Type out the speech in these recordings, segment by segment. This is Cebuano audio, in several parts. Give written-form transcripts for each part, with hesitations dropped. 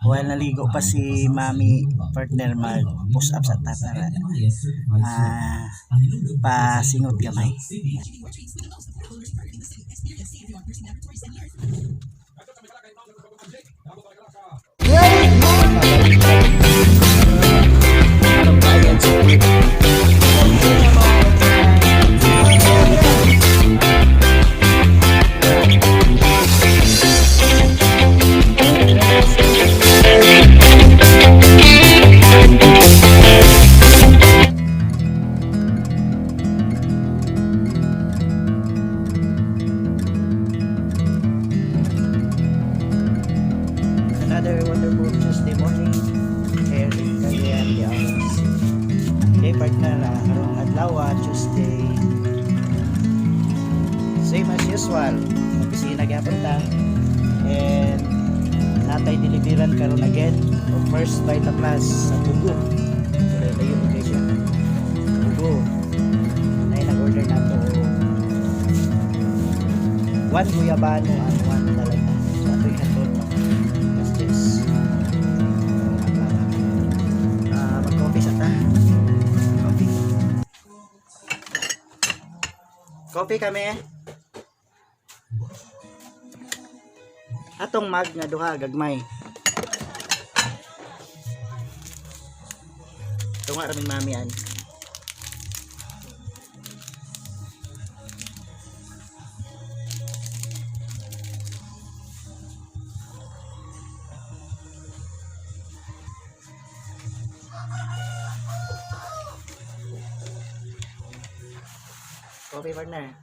While naligo pa si Mami, partner, mag push up sa ta para pasingot gamay. Another wonderful Tuesday morning here in Cagayan de Oro. Okay, partner, karong adlaw, Tuesday. Same as usual, opisina gyapon ta. And natay deliveran karon again o First Vita Plus sa Pugo. So, layo kay siya. Pugo. Nay nag-order nato og one guyabano and one dalandan. So ato'y hatod alas 10. Mag-coffee sa ta. Coffee. Coffee kami. Atong mag nga duha gagmay. Tunga raming mami an. Coffee, partner.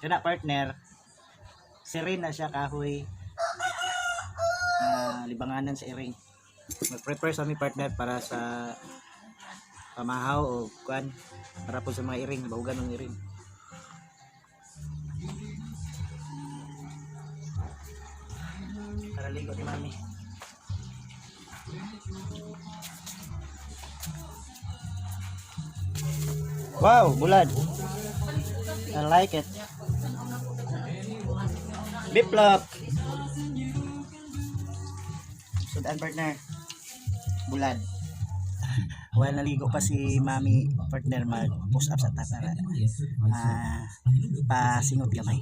Kana, partner. Sirin na siya kahoy. Libanganan sa iring. Mag-prepare sa mi, partner, para sa pamahaw o kuan para po sa mga iring, baugan ng iring. Para ligo ni mami. Wow, bulad. I like it. Biplop. Sudan, partner. Bulad. While naligo pa si Mami, partner, mag push up sa ta para pasingot gamay.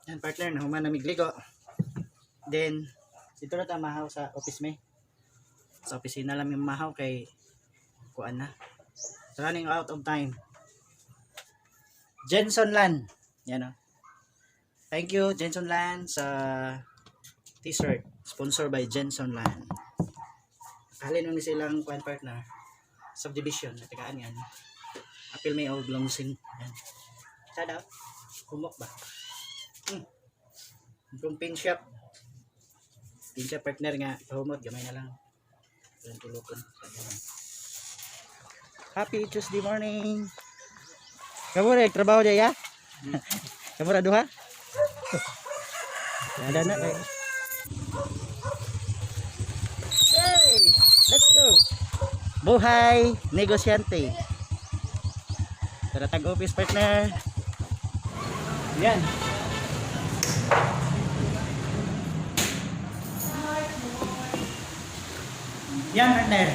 Yan, partner, nahuman na migligo. Then, dito na ta mahaw sa office me. Sa opisina lang yung mahaw kay kuan na. Running out of time. Jenson Lan. Yan o. Thank you, Jenson Lan, sa t-shirt. Sponsor by Jenson Lan. Halin mo ni silang kuan, partner. Subdivision. Natagaan yan. Apil may old longsin. Yan. Shout out. Kumok ba? Kung pin shop. Pin shop, partner, nga. Pahumot. Gamay na lang. Walang tulokon. Happy Tuesday morning. Kamu rek trabaho dyan ya? Kamu ra duha? Ada na eh. Hey, let's go. Buhay negosyante. Tara tag office, partner. Yan. Yan, partner.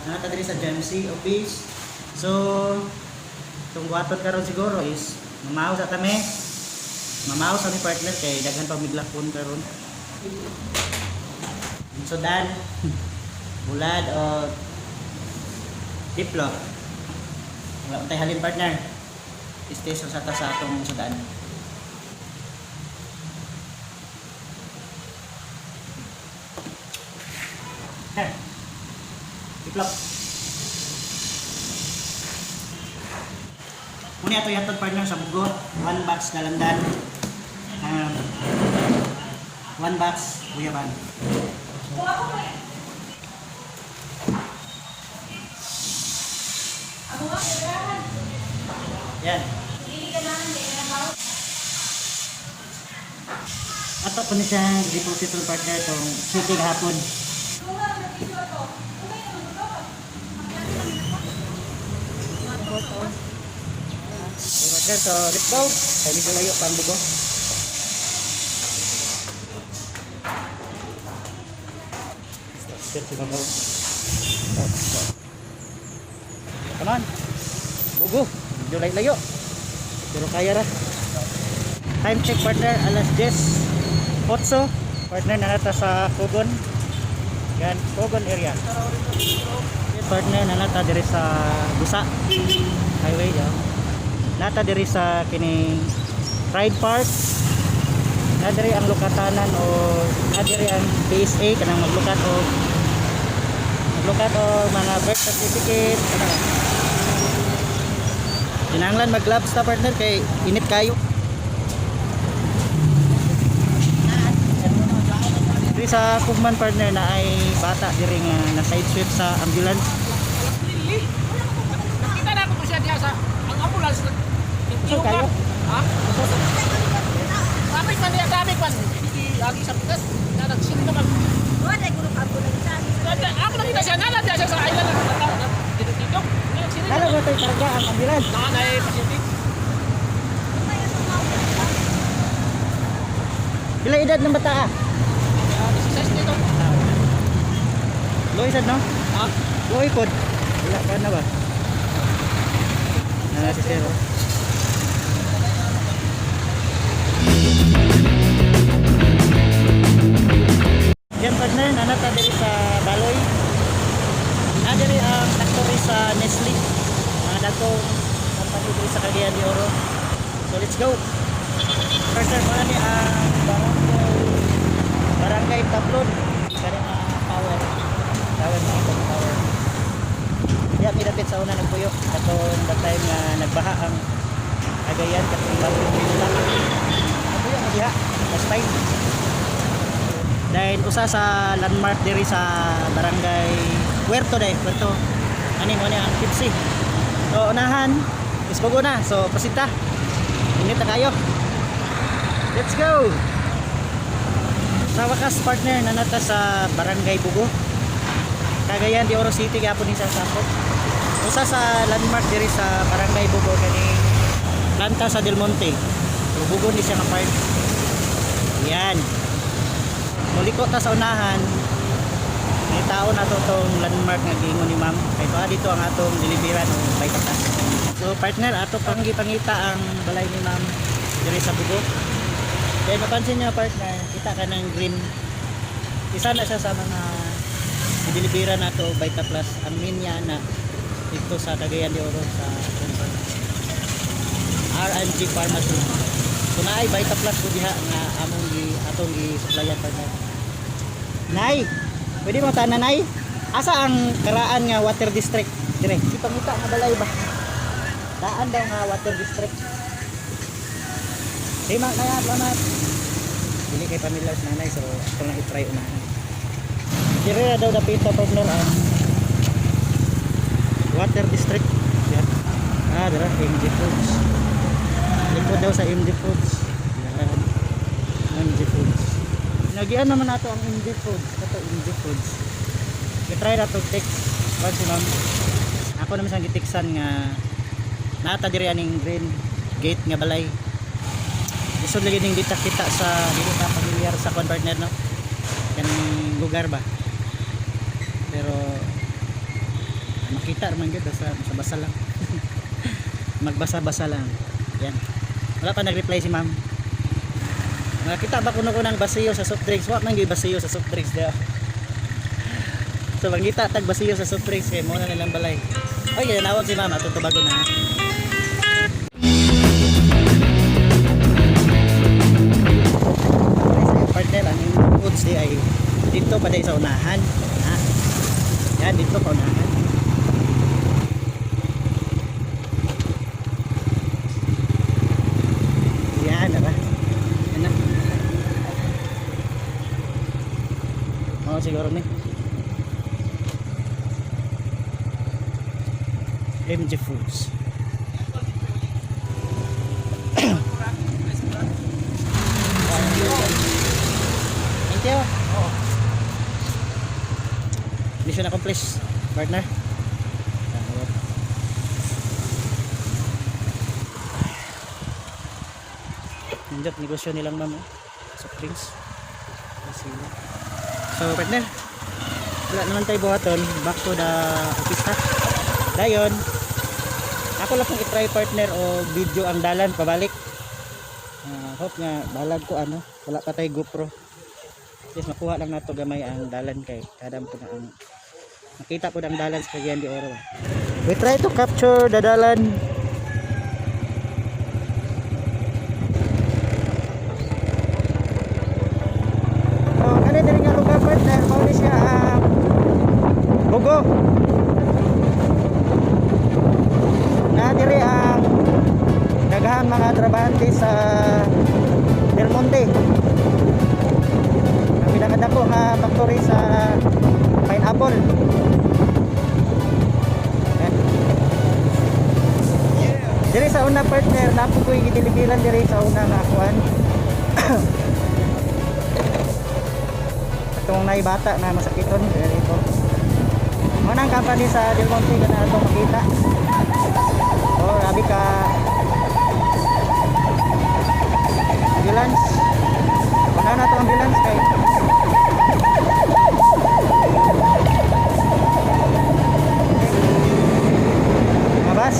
Nata diri sa GMC office. So, itong buhaton karon siguro is mamaw sa tami. Mamaw sa mi, partner, kay daghan pa miglakon karon. Sudan, bulad o diplo. Wala man tay halin, partner. Station sa ta sa atong sudan. Here. Diplo. Muna ato yatod, partner, sa Bugo. One box dalandan. One box guyaban. Yan. Ato po ni siya deposit partner tong 7 hapon. Okay, partner, so let's go. Kaya medyo layo pa ang Bugo. Sir, si Mamaw. Come on. Bugo. Medyo layo-layo. Pero kaya ra. Time check, partner, alas 10:08. Partner, nanata sa Cogon. Yan, Cogon area. Partner, nanata diri sa Busa Highway. Yan. Nata diri sa kining Pride Park. Na diri ang lukatanan o na diri ang PSA kanang maglukat o mga birth certificate kana. Kinahanglan mag-gloves ta, partner, kay init kayo. Diri sa Kugman, partner, na ay bata diri nga na side sweep sa ambulance. Nakita na ako siya diya sa ang ambulance. Usog kayo? Ha? Traffic man diya, traffic man. Hindi agi sa pitas. Na nagsin naman. Ako nakita siya, nala diya siya sa island na dito. Nagsin Lalo ba tayo karga ang ambulance? Na na pasyente. Pila edad ng bata ah? 16 dito. Luoy sad no? Ha? Luoy pod. Wala ka na ba? Nana si Sir. Oh. Yan, partner, nanata diri sa Baloy. Na diri ang factory sa Nestle. Mga dagkong company diri sa Cagayan de Oro. So let's go. Partner, mao ni ang barangay Barangay Tablon. Kani nga power. Power na itong power. Diya mi dapit sa una nagpuyo katong that time nga nagbaha ang Cagayan katong bagong Pista. Nagpuyo na diha last time. Dahil usa sa landmark diri sa Barangay Puerto dai, Puerto. Ani mo ni ang Kipsi. So unahan is Bugo na. So proceed ta. Init na kayo. Let's go. Sa wakas, partner, nanata sa Barangay Bugo. Cagayan de Oro City gyapon ni sa sakop. Usa sa landmark diri sa Barangay Bugo kani planta sa Del Monte. So, Bugo ni siya nga part. Yan. Muliko ta sa unahan. May tao na to tong landmark nga giingon ni ma'am. Kay tuwa dito ang atong deliveran o Vitaplus. So partner, ato pang gipangita ang balay ni ma'am diri sa Bugo. Kaya napansin niyo, partner, kita ka ng green. Isa na siya sa mga deliveran nato Vita Plus. Ang main niya na dito sa Cagayan de Oro sa Quezon. R&G Pharmacy. So naay Vita Plus ko diha nga among gi atong gi supplyan, partner. Nay, pwede mo tanan, nay? Asa ang karaan nga water district? Dire, ipangita nga balay ba? Daan daw nga water district. Di ma kaya salamat. Dili kay pamilya sa nanay, so ako lang i-try unahan. Dire na daw dapita, partner, ang water district. Yan. Ah, dira MG Foods. Likod daw sa MG Foods. Yan. MG Foods. Nagian naman nato ang MG Foods. Kato MG Foods. I-try na to text. Wag si ma'am. Ako naman siyang gitiksan nga nata diri aning green gate nga balay. Lisod lagi ning dita kita sa dili ka familiar sa kon, partner, no. Kaning lugar ba. Pero makita man gyud basta basa-basa lang. Magbasa-basa lang. Yan. Wala pa nag-reply si ma'am. Nakita ba kuno ko ng basiyo sa soft drinks? Wa man gyud basiyo sa soft drinks diha. So mangita tag basiyo sa soft drinks kay mo na nilang balay. Oy, ginawag si mama, atong tubago na. Partner, ang foods di ay dito pa day sa unahan. Ha? Yan, dito pa unahan. Yan, diba? Yan na. Oo, siguro ni. MG Foods. Mission accomplished, partner. Ayan. Nandiyan, negosyo nilang ma'am, oh. Soft drinks. Sila. So, partner, wala naman tayo buhaton. Back to the office ta. Dayon, ako lang kung i-try, partner, o video ang dalan pabalik. Ah, hope nga balag ko ano, wala pa tayo GoPro. Yes, makuha lang nato gamay ang dalan kay kadam po na ang makita po ang dalan sa Cagayan de Oro, ba. We try to capture the dalan. So, kani diri nga lugar, partner, mao ni siya ang Bugo. Na diri ang daghang mga trabahante sa Del Monte. Ang pinakadako nga factory sa pineapple. Ayan. Diri sa una, partner, napo ko yung gidilibiran diri sa una nga kuan. Atong nay bata na masakiton diri ko. Mo nang company sa Del Monte kana atong makita. Oh, grabe ka ambulance. Wala na to ambulance kay mabas.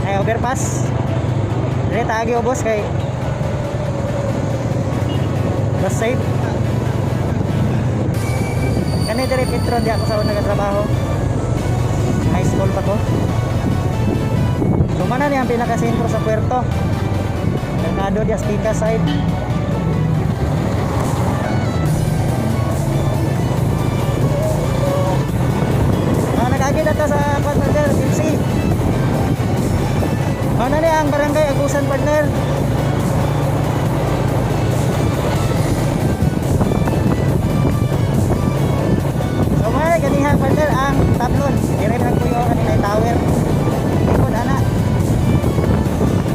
Ay, overpass. Dire taagi ubos kay mas safe. Kani dire Petron di ako sa una nagatrabaho. High school pa ko. So mana ni ang pinakasentro sa puerto. Merkado di Astika side. Ah, nag-agi na ta sa kwan, partner, MC. Mana ni ang barangay Agusan, partner. So mga ganiha, partner, ang tablon. Dire na kuyo kanina tower. Likod ana.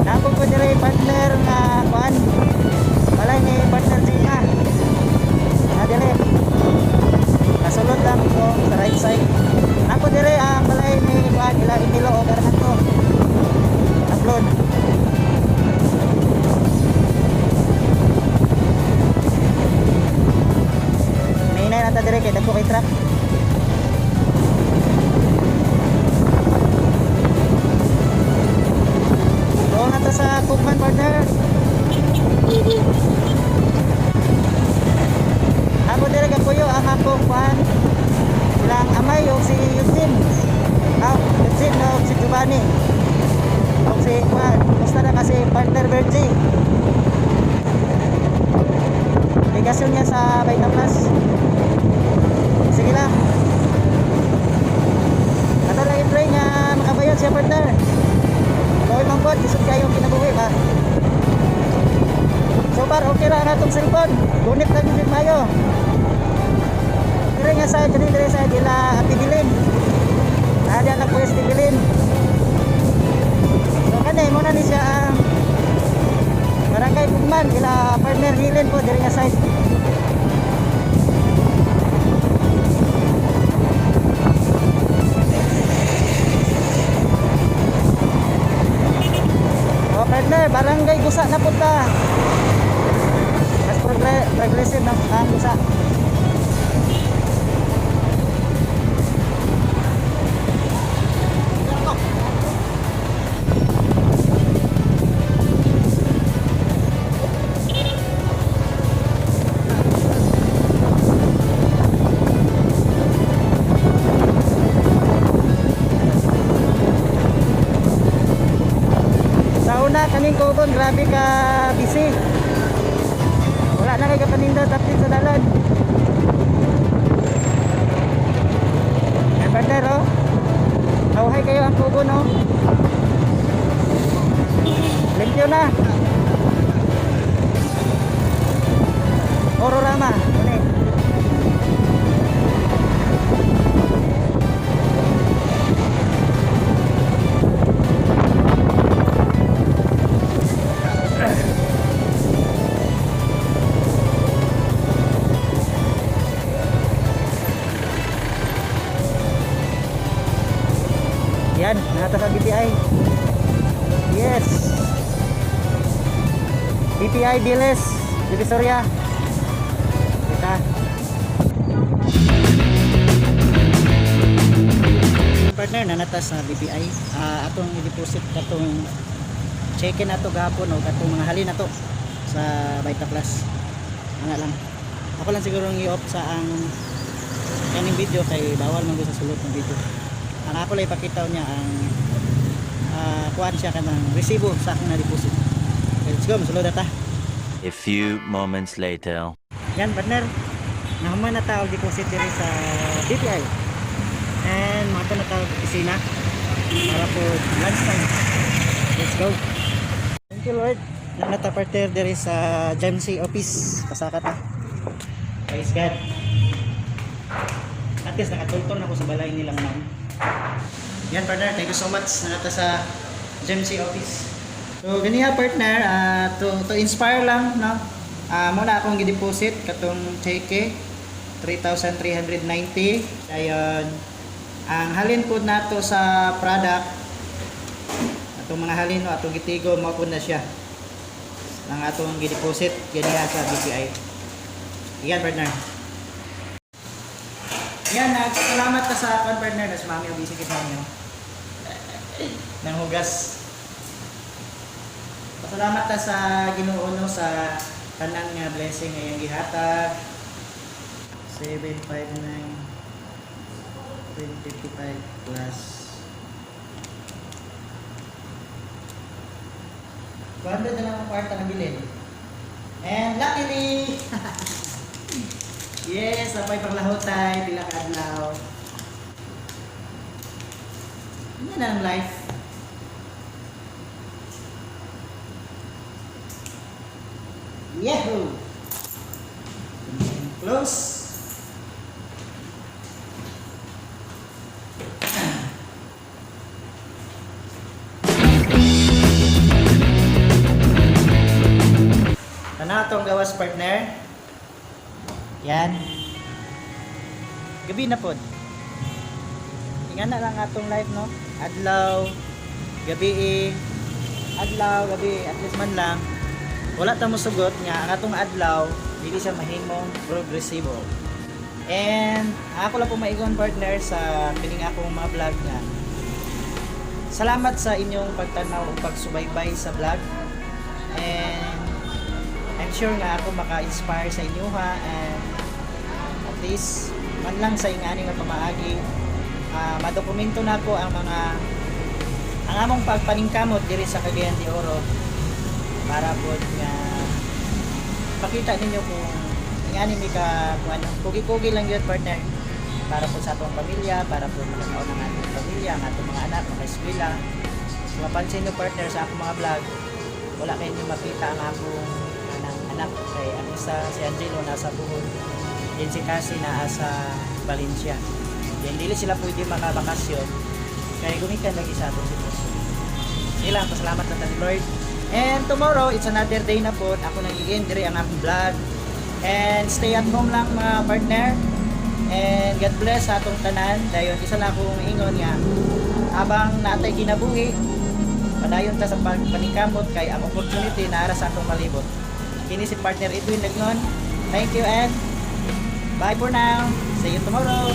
Napon ko dire, partner, nga kuan. Balay ni partner Gina. Na dire. Kasulod lang ko sa right side. Ako dire ang balay ni kuan ila Emilio o Bernardo. Tablon. Nainay na ta dire kay dagko kay truck. Doon na ta sa Cookman, partner. Ako dire kapuyo ang akong kuan. Silang amay o si Eugene. Ah, Eugene o si Giovanni. O si kuan. Basta na kasi partner Virgie. Ligasyon niya sa Vita Plus. Sige lang. Ato lang i-pray nga makabayad siya, partner. Gawin mang pod, isod kayo ang kinabuhi ba? So far, okay ra ang atong cellphone. Gunit lang yun mayo. Dire nga sa, dire dire sa, dila Atibilin. Ah, diyan lang po yung Atibilin. So kani, muna ni siya ang Barangay Pugman, ila partner Helen po, dire nga side. Oh, partner, Barangay Gusa na punta. Mas progressive ng ang Gusa. Sa una, kaning Kogon, grabe ka busy. Wala na kay kapaninda tapit sa dalan. Ay, partner, oh. Hawhay kayo ang Kogon, oh. Limpyo na. Ororama, ano eh. BPI Biles, Divisoria. Kita. Partner, nanatas sa BPI. Atong i-deposit katong check-in ato gahapon o katong mga halin ato sa Vita Plus. Ana lang. Ako lang siguro ang i-off sa ang kaning video kay bawal man gud sa sulod ng video. Ang ako lang ipakita niya ang kuan siya kanang resibo sa akong na-deposit. Okay, let's go, masulod na ta. A few moments later. Yan, partner. Nahuman na tao deposit diri sa BPI. And mga na tao opisina para po lunch time. Let's go. Thank you, Lord. Nanata partner diri sa GMC office. Pasaka ta. Praise God. At least nakatulton ako sa balay nilang ma'am. Yan, partner, thank you so much nanata sa GMC office. So ganiha, partner, to inspire lang, no. Muna akong gideposit katong cheque 3,390. Dayon ang halin po nato sa product, atong mga halin, no, atong gitigo mao po na siya ang atong gideposit ganiha sa BPI. Yan, partner. Yan, nagpasalamat ta sa akong partner na si Mami, busy kay Mami, oh. Nang hugas. Pasalamat ta sa Ginoo, no, sa tanan nga blessing nga iyang gihatag. 759.55 plus 200 na lang ang kwarta na bilin. And luckily, yes, apay panglahutay, pila ka adlaw. Yan ang life. Yahoo! Close. Tanaw tong gawas, partner. Yan. Gabi na pod. Ingan na lang atong life, no? Adlaw, gabi eh. Adlaw, gabi, at least man lang. Wala ta mo sugot nga ang atong adlaw dili siya mahimong progresibo. And ako lang po maigon, partner, sa pining akong mga vlog nga. Salamat sa inyong pagtanaw ug pagsubaybay sa vlog. And I'm sure nga ako maka-inspire sa inyo ha, and at least man lang sa ingani nga pamaagi, madokumento na po ang mga ang among pagpaningkamot diri sa Cagayan de Oro para po nga pakita ninyo kung ingani mi ka kung ano, kugi-kugi lang yun, partner, para po sa atong pamilya, para po makakaon ang atong pamilya, ang atong mga anak makaeskwela. Kung mapansin nyo, partner, sa akong mga vlog, wala kayo nyo makita ang akong anak, anak kay ang isa, si Angelo, nasa Bohol, din si Cassie naa sa Valencia. Then dili sila pwede makabakasyon kay gumikan lagi sa atong sitwasyon. Sila, pasalamat na ta ni Lord. And tomorrow, it's another day na po. Ako nang i-end diri ang akong vlog. And stay at home lang, mga partner. And God bless sa atong tanan. Dayon, isa lang akong ingon nga habang natay kinabuhi, padayon ta sa pagpaningkamot kay ang opportunity naara sa atong palibot. Kini si partner Edwin Lagnon. Thank you and bye for now. See you tomorrow.